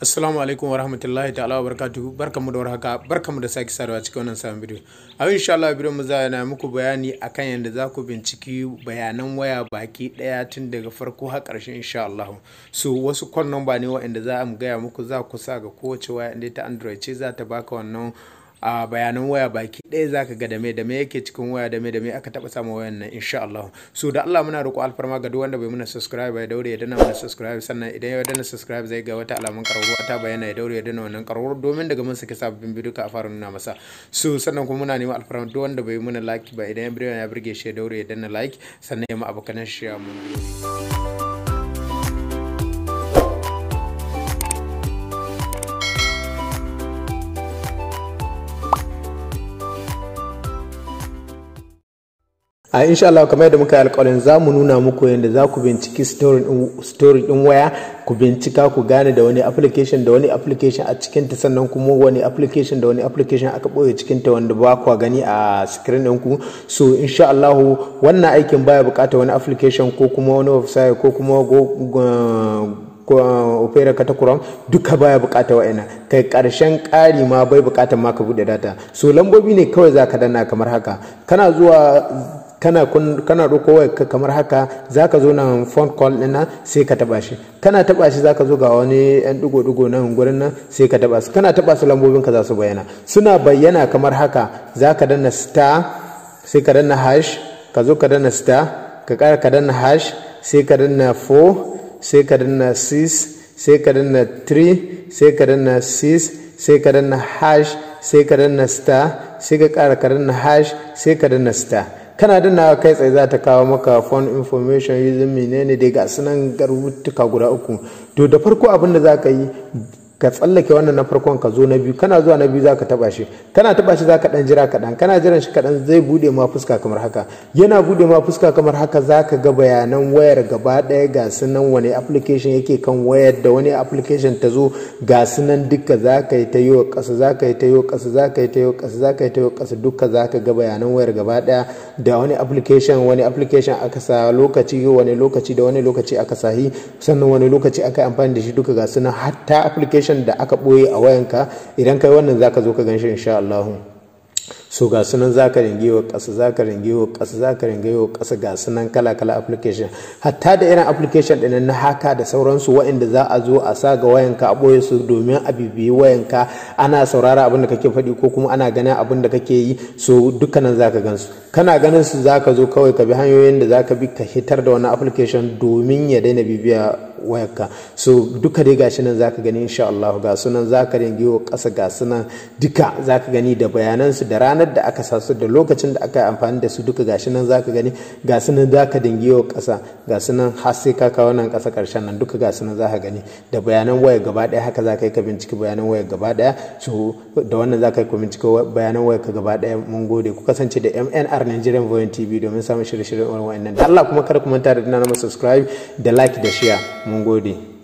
Assalamu alaikum warahmatullahi ta'ala wa barakatuhu. Barkamu da warhaka, barkamu da sake saduwa cikin wannan sabon bidiyo. A yau insha Allah bidiyon mu za na muku bayani akan yadda za ku binciki bayanan waya baki daya tun daga farko har ƙarshe insha Allah. So wasu code number ne waɗanda za mu gaya muku za ku sa ga kowace waya inda ta Android ce za ta baka wannan a bayanan waya baki ɗaya. Zaka ga da me da me yake cikin waya, da me da me aka taɓa samun wayan nan insha Allah. So da Allah muna roƙo alfarma ga duk wanda bai muna subscribe ya daure ya danna mana subscribe. Sannan idan ya danna subscribe, zai ga wata alamun ƙararrawa ta bayyana, ya daure ya danna wannan ƙararrawar domin daga mun saki sababbin bidiyo ka a fara nuna masa. So sannan kuma muna neman alfarma, duk wanda bai muna like ba, idan bidiyon ya burge shi ya daure ya danna like, sannan ya ma abokanan shi ya mun. A insha Allah, kamar yadda muka yi alƙawarin, za mu nuna muku yadda za ku binciki story din waya, ku bincika ku gane da wani application da wani application a cikin ta, sannan kuma wani application da wani application aka ɓoye cikin ta wanda ba ku gani a screen ɗinku. So insha Allah wannan aikin baya buƙatar wani application ko kuma wani website ko kuma Opera ka ta Chrome, duka baya bukata wa'ina. Kai, karshen ƙari ma bai bukatar ma ka bude data. So lambobi ne kawai za ka danna kamar haka. Kana zuwa kana ɗauko wayarka kamar haka, zaka zo nan phone call ɗin nan, sai ka taɓa shi. Kana taɓa shi, zaka zo ga wani yan digo-digo nan gurin nan, sai ka taɓa su. Kana taɓa su, lambobin ka za su bayyana. Suna bayyana kamar haka, zaka danna star, sai ka danna hash, ka zo ka danna star, ka ƙara ka danna hash, sai ka danna 4, sai ka danna 6, sai ka danna 3, sai ka danna 6, sai ka danna hash, sai ka danna star, sai ka ƙara ka danna hash, sai ka danna star. Kana danna, kai tsaye za ta kawo maka phone information using menene dai, ga sunan rubutuka guda uku. To da farko abin da za ka yi, ka tsallake wannan na farkon, ka zo na biyu. Kana zuwa na biyu, za ka taba shi. Kana taba shi, za ka dan jira kaɗan. Kana jiran shi kaɗan, zai bude ma fuska kamar haka. Yana bude ma fuska kamar haka, za ka ga bayanan wayar gaba ɗaya, ga sunan, wani application yake kan wayar, da wani application ta zo, ga sunan duka. Za ka yi ta yi ƙasa, za ka yi ta yi ƙasa, za ka yi ta yi ƙasa, za ka yi ta yi ƙasa, duka za ka ga bayanan wayar gaba ɗaya, da wani application, wani application aka sa, lokaci, wani lokaci da wani lokaci aka sahi, sannan wani lokaci aka yi amfani da shi, duka ga sunan. Hatta application da aka ɓoye a wayanka, idan kai wannan zaka zo ka ganshi insha Allah. So ga sunan, zaka ringe wa ƙasa, zaka ringe wa ƙasa, zaka ringe wa ƙasa, ga sunan kala kala application, hatta da irin application ɗin na haka da sauransu, waɗanda za a zo a sa ga wayanka a ɓoye su domin a bibiyi wayanka, ana saurara abin da kake faɗi ko kuma ana ganin abin da kake yi. So dukkanin zaka gansu. Kana ganin su, zaka zo kawai ka bi hanyoyin da zaka bi ka hitar da wani application domin ya daina bibiya wayarka. So duka dai gashi nan zaka gani insha Allah. Ga sunan, zaka ringe wa ƙasa, ga sunan duka zaka gani, da bayanan su, da ranar da aka sa su, da lokacin da aka yi amfani da su, duka gashi nan zaka gani. Ga sunan, zaka dinge wa ƙasa, ga sunan har sai ka kawo nan ƙasa ƙarshen nan, duka ga sunan zaka gani da bayanan wayar gaba ɗaya. Haka zaka yi ka binciki bayanan wayar gaba ɗaya. So da wannan zaka yi ka binciki bayanan wayar ka gaba ɗaya. Mun gode. Ku kasance da MNR Nigerian Voice TV domin samun shirye-shiryen wa'annan. Da Allah kuma kada ku manta da danna subscribe da like da share. Mun gode.